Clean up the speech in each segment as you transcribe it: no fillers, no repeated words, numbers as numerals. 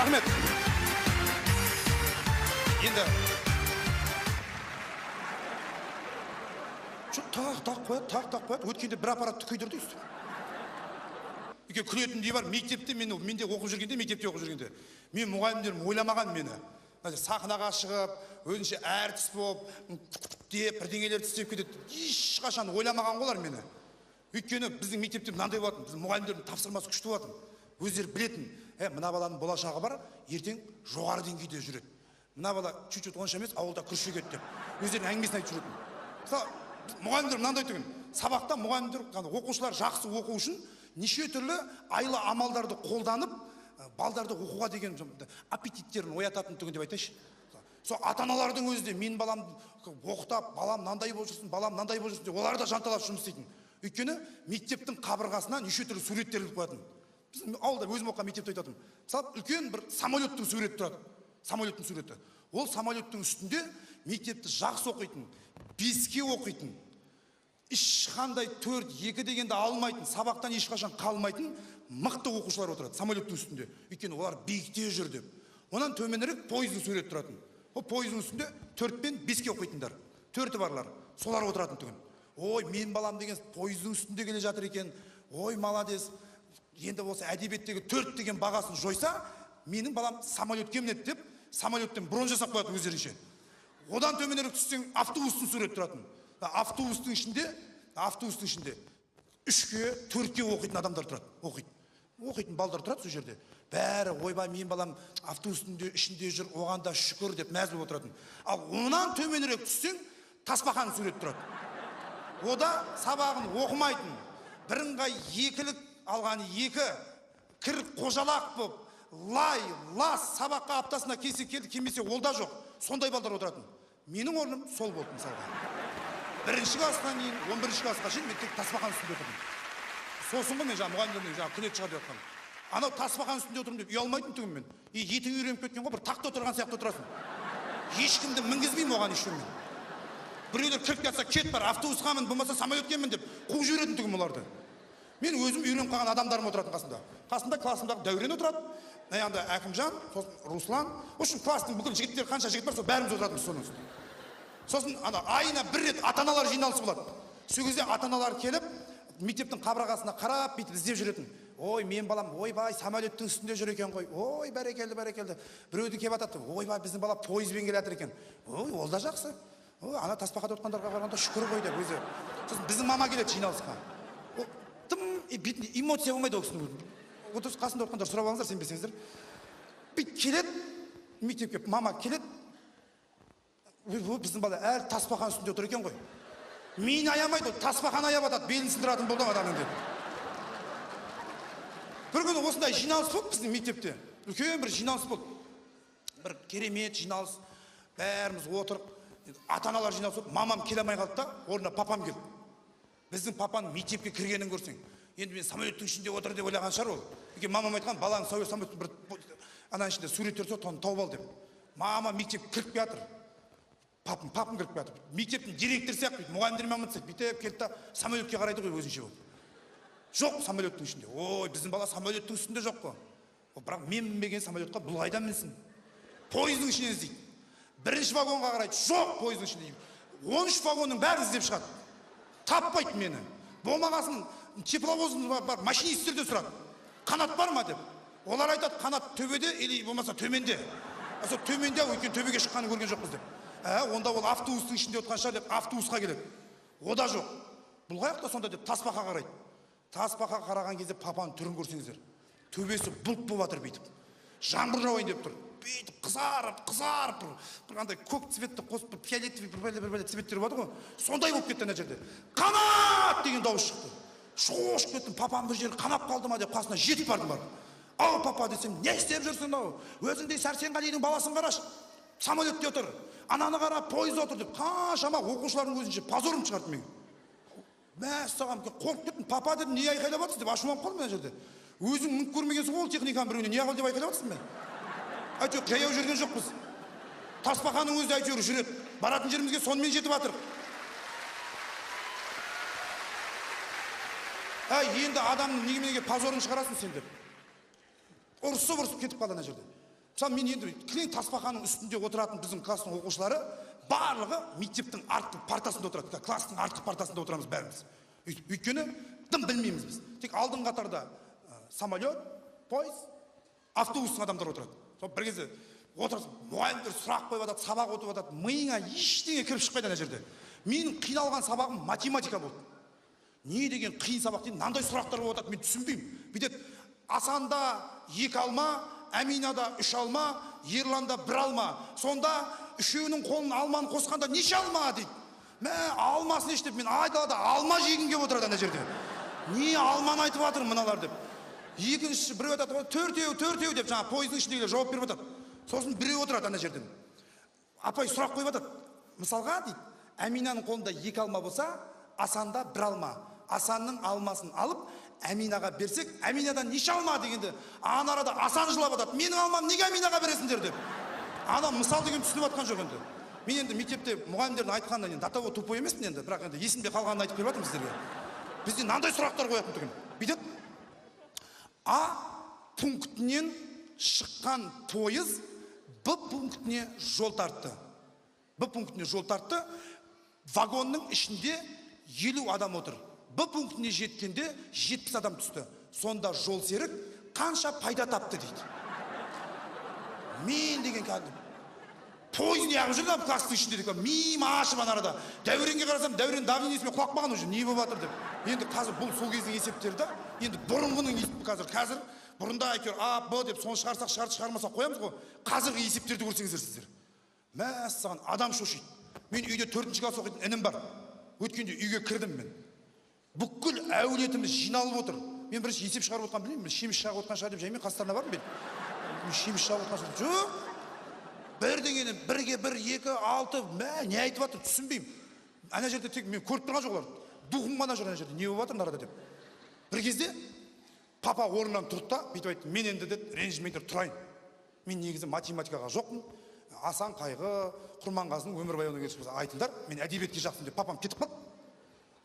Рахмет. Енді тақ-тақ қояды, тақ-тақ қояды. Өткенде бір аппаратты күйдірді өйстіп. Үйге күлетіндей бар. Мектепте мен менде оқып жүргенде, мектепте оқып жүргенде мен мұғалімдерім ойламаған мені. Сахнаға шығып, өзінше әртіс болып, деп бірдеңелерді істеп кетеді. Ешқашан ойламаған олар мені. Өйткені біздің мектепте мынандай болатын, біздің мұғалімдердің тапсырмасы күшті болатын. Өздері білетін, мына баланың болашағы бар, ертең жоғары деңгейде жүреді. Мына бала чуть-чуть онша емес, ауылда күріш егеді деп. Өздерінің әңгімесін айтып жүретін. Мысалы, мұғалімдер мынандай түгін. Сабақта мұғалімдер, оқушылар жақсы оқу үшін неше түрлі айла амалдарды қолданып, балдарды оқуға деген аппетиттерін оятатын түгін деп айтайыншы. Сол ата-аналардың өзі де мен балам оқытап, балам мынандай болып жүрсін, балам мынандай болып жүрсін деп олар да жанталасып жұмыс істейтін. Өйткені мектептің қабырғасына неше түрлі суреттер іліп қоятын. Біздің ауылда өзім оқыған мектепте айтатынмын. Мысалы, үлкен бір самолеттің суреті тұрады. Самолеттің суреті. Ол самолеттің үстінде мектепті жақсы оқитын, 5-ке оқитын, ешқандай 4-2 дегенді алмайтын, сабақтан ешқашан қалмайтын мықты оқушылар отырады самолеттің үстінде. Өйткені олар биікте жүр деп. Онан төменірек пойыздың суреті тұратын. Ол пойыздың үстінде 4 пен 5-ке оқитындар, 4-і барлар, солар отыратын түгін. Ой, мен балам деген пойыздың үстінде келе жатыр екен. Ой, молодец. Енді болса әдебиеттегі 4 деген бағасын жойса, менің балам самолетке мінеді деп, самолеттен бронь жасап қоятын өздерінше. Одан төменірек түссең, автобустың суреті тұратын. Автобустың ішінде 3-ке, 4-ке оқитын адамдар тұрады, оқиды. Оқитын балдар тұрады сол жерде. Бәрі, ойбай, мен балам автобустың ішінде жүр, оған да шүкір деп мәз болып отыратын. Ал онан төменірек түссең, тасбақаның суреті тұрады. Ода сабағын оқымайтын, бірыңғай екілік алған 2, кір қожалақ болып, лай, лас, сабаққа аптасына келсе келді, келмесе ол да жоқ. Сондай балдар отыратын. Менің орным сол болды мысалға. 1-ші класстан кейін 11-ші классқа шейін мен тек тасбақаның үстінде отырдым. Сосын ғой мен жаңа мұғалімдермен жаңа күлетін шығар деп жатқаным. Анау тасбақаның үстінде отырмын деп ұялмайтын түгін мен. Етің үйреніп кеткен ғой, бір тақта отырған сияқты отырасың. Ешкімді мінгізбеймін оған еще мен. Біреулер кіріп кетсе, кет бар, автобусқа мін, болмаса самолетке мін деп қуып жіберетін түгін оларды. Мен өзім үйреніп қалған адамдарым отыратын қасында. Қасында классымдағы Дәурен отырады, аяғында Әкімжан, сосын Руслан. В общем, класстың бүкіл жігіттері, қанша жігіт бар, сол бәріміз отыратынбыз соның үстінде. Сосын ана айына бір рет ата-аналар жиналысы болады. Сол кезде ата-аналар келіп, мектептің қабырғасына қарап, бүйтіп іздеп жүретін. Ой, мен балам, ойбай, самолеттің үстінде жүр екен ғой. Ой, бәрекелді, бәрекелді. Біреуді келіп атады. Ойбай, біздің бала пойызбен келе жатыр екен. Ой, ол да жақсы. Ой, ана тасбақада отырғандарға қарағанда шүкір ғой деп өзі. Сосын біздің мама келеді жиналысқа. Ол тым бетінде эмоция болмайды ол кісінің. Отырыс қасында отырғандар сұрап алыңыздар, сенбесеңіздер. Бүйтіп келеді, мектепке мама келеді. Біздің бала әлі тасбақаның үстінде отыр екен ғой. Мені аямайды, ол тасбақаны аяп атады, белін сындыратын болды адамның деп. Бір күні осындай жиналыс болды біздің мектепте. Үлкен бір жиналыс болды. Бір керемет жиналыс. Бәріміз отырып, ата-аналар жиналыс болды. Мамам келе алмай қалды да, орнына папам келді. Біздің папаның мектепке кіргенін көрсең, енді мен самолеттің ішінде отыр деп ойлаған шығар ол. Өйткені мамам айтқан, балаң самолеттің бір ананың ішінде суреттер тұр, соны тауып ал деп. Мама мектепке кіріп келатыр. Папам кіріп келатыр. Мектептің директоры сияқты, мұғалімдермен амандасады. Бүйтіп келді да самолетке қарайды ғой өзінше болып. Жоқ самолеттің ішінде. Ой, біздің бала самолеттің үстінде жоқ қой. Бірақ мен мінбеген самолетқа бұл қайдан мінсін? Пойыздың ішінен іздейді. 1-ші вагонға қарайды. Жоқ, пойыздың ішінде. 13 вагонның бәрін іздеп шығады. Таппайды мені. Болмағасын тепловоздың бар, машинистерден сұрады. Қанат бар ма деп. Олар айтады, қанат төбеде или болмаса төменде. Сол төменде, өйткені төбеге шыққанын көрген жоқпыз деп. Онда ол автобустың ішінде отырған шығар деп автобусқа келеді. О да жоқ. Бұл қаяқта сонда деп тасбақа қарайды. Тасбақа қараған кезде папаның түрін көрсеңіздер. Төбесі бұлт болып жатыр бүйтіп. Жаңбыр жауайын деп тұр. Бүйтіп қызарып, қызарып бір андай көк цветті қосып, бір фиолетовый бір цветтер болады ғой. Сондай болып кетті ана жерде. Қанат деген дауыс шықты. Шошып кеттім, папам бір жері қанап қалды ма деп қасына жетіп бардым барып. Ау, папа десем, не істеп жүрсің ау? Өзіңдей Сәрсенғалидың баласын қарашы. Самолетте отыр, ананы қара, пойызда отыр деп қаншама оқушылардың көзінше позорым шығарды мен. Мәссаған, қорқып кеттім. Папа дедім, не айқайлап жатырсыз деп ашуланып қалдым ана жерде. Өзің мініп көрмегенсің ғой ол техниканың біреуіне, не қыл деп айқайлап жатырсың мен? Әйтеуір жаяу жүрген жоқпыз. Тасбақаның өзі әйтеуір жүреді. Баратын жерімізге сонымен жетіп жатырық. Әй, енді адамның неге позорын шығарасың сен деп. Ұрысып-ұрысып кетіп қалды ана жерде. Мысалы, мен енді кілең тасбақаның үстінде отыратын біздің класстың оқушылары барлығы мектептің артқы партасында отырады. Класстың артқы партасында отырамыз бәріміз. Өйткені дым білмейміз біз. Тек алдыңғы қатарда самолет, пойыз, автобустың адамдары отырады. Сол бір кезде отырасың, мұғалімдер сұрақ қойып жатады, сабақ өтіп жатады, миыңа ештеңе кіріп шықпайды ана жерде. Менің қиналған сабағым математика болды. Не деген қиын сабақ деймін, мынандай сұрақтар болып жатады, мен түсінбеймін. Бүйтеді, Асанда 2 алма, Әминада 3 алма, Ерланда 1 алма. Сонда үшеуінің қолын алманы қосқанда неше алма дейді. Мә, алмасын еш деп, мен айдалада алма жегім келіп отырады ана жерде. Не алманы айтып жатыр мыналар деп. Екіншісі біреу айтады, төртеу, төртеу деп жаңа пойыздың ішіндегілер жауап беріп жатады. Сосын біреу отырады ана жерден. Апай сұрақ қойып жатады. Мысалға дейді, Әминаның қолында 2 алма болса, Асанда 1 алма. Асанның алмасын алып, Әминаға берсек, Әминадан неше алма дегенде, ана арада Асан жылап жатады. Менің алмам неге Әминаға бересіңдер деп. Ана мысал деген түсініп жатқан жоқ енді. Мен енді мектепте мұғалімдердің айтқанынан енді до того тупой емеспін енді, бірақ енді есімде қалғанын айтып беріп жатырмын сіздерге. Бізде мынандай сұрақтар қоятын тұғын. Бүйтеді. А пунктінен шыққан пойыз Б пунктіне жол тартты. Б пунктіне жол тартты. Вагонның ішінде 50 адам отыр. Б пунктіне жеткенде 70 адам түсті. Сонда жол серік қанша пайда тапты дейді. Мен деген кәдімгі пойыз неғып жүр да класстың ішінде деп миым ашып ана арада. Дәуренге қарасам, Дәурен давлениесімен құлап қалған уже, не болып жатыр деп. Енді қазір бұл сол кездің есептері да, енді бұрынғының есепі қазір бұрында әйтеуір А, Б деп соны шығарсақ шығарды, шығармасақ қоямыз ғой. Қазіргі есептерді көрсеңіздер сіздер. Мәссаған, адам шошиды. Мен үйде 4-ші класс оқитын інім бар. Өткенде үйге кірдім мен. Бүкіл әулетіміз жиналып отыр. Мен бірінші есеп шығарып отқан білмеймін, шеміш шығарып отқан шығар деп жаймен қастарына бардым мен. Шеміш шығарып отқан шығар. Жоқ. Бірдеңені 1-ге 1, 2, 6, мә, не айтып жатыр түсінбеймін. Ана жерде тек мен көріп тұрған жоқ олар. Духым ғана жүр ана жерде, не болып жатыр мына арада деп. Бір кезде папа орнынан тұрды да бүйтіп айтты, мен енді деді, ренжімеңдер, тұрайын. Мен негізі математикаға жоқпын. Асан Қайғы, Құрманғазының өмірбаянына келіп болса айтыңдар, мен әдебиетке жақсымын деп папам кетіп қалды.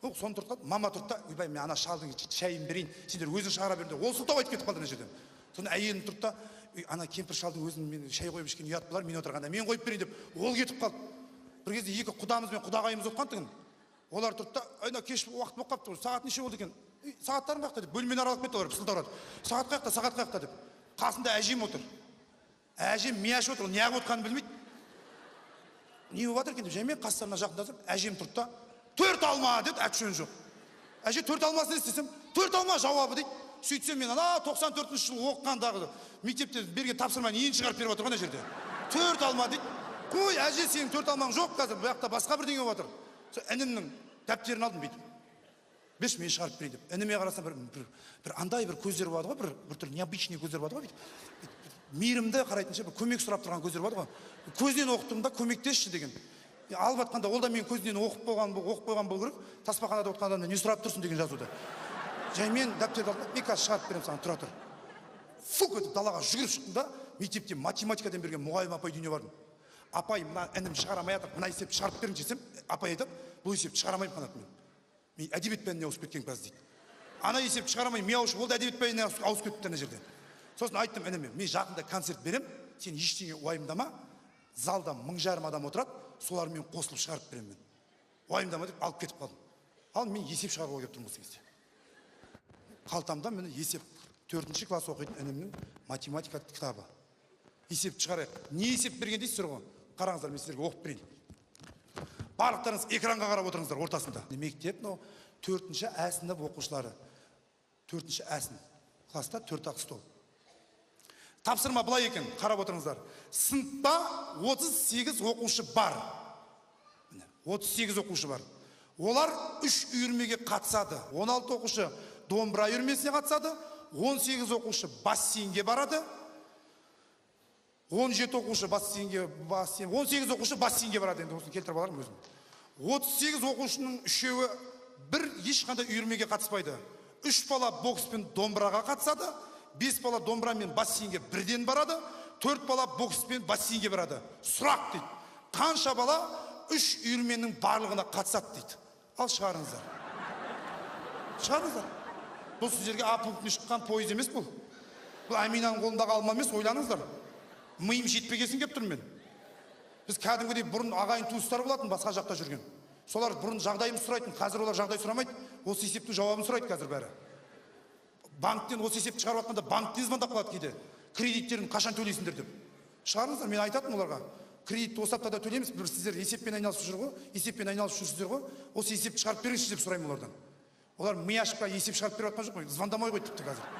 Ол соны тұрды қалды, мама тұрды да, ойбай, мен ана шалдың шайын берейін, сендер өзің шығара беріңдер. Ол сылтау айтып кетіп қалды ана жерден. Соны әйелім тұрды да, ана кемпір шалдың өзін мен шай қойып ішкен ұят болар, мен отырғанда мен қойып берейін деп, ол кетіп қалды. Бір кезде екі құдамыз бен құдағайымыз отқан тұғын. Олар тұрды да, ай, кеш уақыт болып қалыпты, сағат неше болды екен? Сағаттарың қаяқта деп, бөлмені аралап кетті олар, пысылдап. Сағат қаяқта, сағат қаяқта деп. Қасында әжем отыр. Әжем ми ашып отыр, неғып отқанын білмейді. Не болып жатыр екен деп, жаймен қастарына жақындасып, әжем тұрды да, 4 алма деді, әкшен жоқ. Әже 4 алмасын не істесем, 4 алма жауабы дейді. Сөйтсем мен ана 94-ші жылы оқығандағы мектепте берген тапсырманы енді шығарып беріп отыр ғой ана жерде. 4 алма дейді. Қой, әже, сенің 4 алмаң жоқ қазір, бұл жақта басқа бірдеңе болып жатыр. Сол інімнің дәптерін алдым бүйтіп. Берші, мен шығарып берейін деп. Ініме қарасам бір андай бір көздері болады ғой, бір түрлі необычный көздер болады ғой бүйтіп. Мейірімді қарайтынша бір көмек сұрап тұрған көздер болады ғой. Көзінен оқыттым да, көмектесші деген. Алып атқанда ол да мен көзінен оқып қойған болу керек. Тасбақанада отырған адамнан не сұрап тұрсың деген жазуды. Жаймен дәптерді алдым, мен қазір шығарып беремін саған, тұра тұр. Фук етіп далаға жүгіріп шықтым да, мектепте математикадан берген мұғалім апай үйіне бардым. Апай, мына інім шығара алмай жатыр, мына есепті шығарып беріңізші десем, апай айтады, бұл есепті шығара алмаймын Қанат мен. Мен әдебиет пәніне ауысып кеткен қазір дейді. Ана есепті шығара алмай, ми ауысып, ол да әдебиет пәніне ауысып кетіпті ана жерде. Сосын айттым ініме, мен жақында концерт берем, сен ештеңе уайымдама, залда 1500 адам отырады, солармен қосылып шығарып беремін мен. Уайымдама деп алып кетіп қалдым. Ал мен есеп шығаруға келіп тұрмын осы кезде. Қалтамда міне есеп, 4-ші класс оқитын інімнің математика кітабы. Есеп шығарайық. Не есеп берген дейсіздер ғой? Қараңыздар, мен сіздерге оқып берейін. Барлықтарыңыз экранға қарап отырыңыздар ортасында. Мектеп мынау 4-ші ә сынып оқушылары. 4-ші ә сынып. Класста 4-ақ стол. Тапсырма былай екен, қарап отырыңыздар. Сыныпта 38 оқушы бар. Міне, 38 оқушы бар. Олар 3 үйірмеге қатысады. 16 оқушы домбыра үйірмесіне қатысады, 18 оқушы бассейнге барады, 17 оқушы бассейнге, 18 оқушы бассейнге барады, енді осыны келтіріп алармын өзім. 38 оқушының үшеуі бір ешқандай үйірмеге қатыспайды. 3 бала бокс пен домбыраға қатысады, 5 бала домбыра мен бассейнге бірден барады, 4 бала бокс пен бассейнге барады. Сұрақ дейді, қанша бала 3 үйірменің барлығына қатысады дейді. Ал шығарыңыздар. Шығарыңыздар. Бұл сіздерге А пунктіне шыққан пойыз емес бұл. Бұл Әминаның қолындағы алма емес, ойланыңыздар. Миым жетпегесін келіп тұрмын мен. Біз кәдімгідей бұрын ағайын туыстар болатын, басқа жақта жүрген. Солар бұрын жағдайымызды сұрайтын, қазір олар жағдай сұрамайды, осы есептің жауабын сұрайды қазір бәрі. Банктен осы есепті шығарып жатқанда банктен звондап қалады кейде. Кредиттерін қашан төлейсіңдер деп. Шығарыңыздар, мен айтатынмын оларға. Кредитті осы аптада төлейміз, бір сіздер есеппен айналысып жүр ғой, есеппен айналысып жүрсіздер ғой, осы есепті шығарып беріңізші деп сұраймын олардан. Олар ми ашып есеп шығарып беріп жатқан жоқ қой, звондамай қойды тіпті қазір.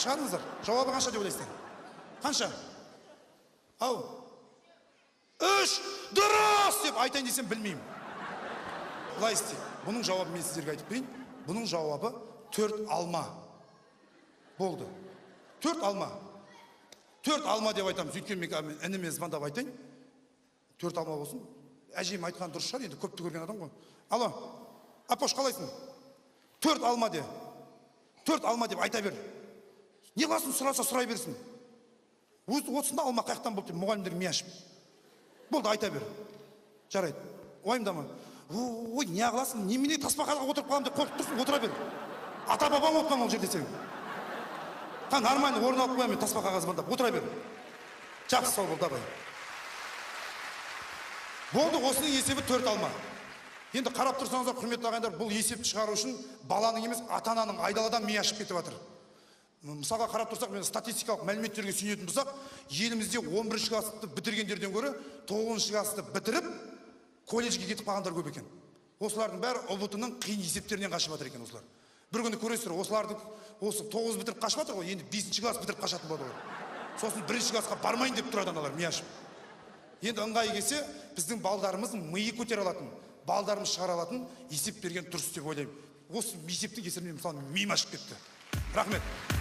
Шығарыңыздар, жауабы қанша деп ойлайсыздар? Қанша? Ау? 3, дұрыс деп айтайын десем білмеймін. Былай істейік. Бұның жауабы мен сіздерге айтып берейін. Бұның жауабы 4 алма. Болды. 4 алма. 4 алма деп айтамыз. Өйткені мен ініме звондап айтайын. 4 алма болсын. Әжем айтқан дұрыс шығар, енді көпті көрген адам ғой. Алло, апош қалайсың? 4 алма де. 4 алма деп айта бер. Не қыласың, сұраса сұрай берсін. Өзі отсында алма қаяқтан болды деп мұғалімдер ми ашып. Болды, айта бер. Жарайды. Уайымдама. Ой, не қыласың? Немене тасбақаға отырып қаламын деп қорқып тұрсың, отыра бер. Ата бабам отырған ол жерде сенің. Та нормально орын алып қоямын мен тасбақаға звондап, отыра бер. Жақсы, сау бол, давай. Болды, осының есебі 4 алма. Енді қарап тұрсаңыздар, құрметті ағайындар, бұл есепті шығару үшін баланың емес, ата-ананың айдаладан ми ашып кетіп жатыр. Мысалға қарап тұрсақ, мен статистикалық мәліметтерге сүйенетін болсақ, елімізде 11 классты бітіргендерден гөрі 9 классты бітіріп колледжге кетіп қалғандар көп екен. Осылардың бәрі ҰБТ-ның қиын есептерінен қашып жатыр екен осылар. Бір күні көресіздер, осылардың осы 9 бітіріп қашып жатыр ғой, енді 5 класс бітіріп қашатын болады олар. Сосын 1 классқа бармайын деп тұрады аналар ми ашып. Енді ыңғайы келсе, біздің балдарымыздың миы көтере алатын, балдарымыз шығара алатын есеп берген дұрыс деп ойлаймын. Осы есептің кесірінен мысалы миым ашып кетті. Рахмет.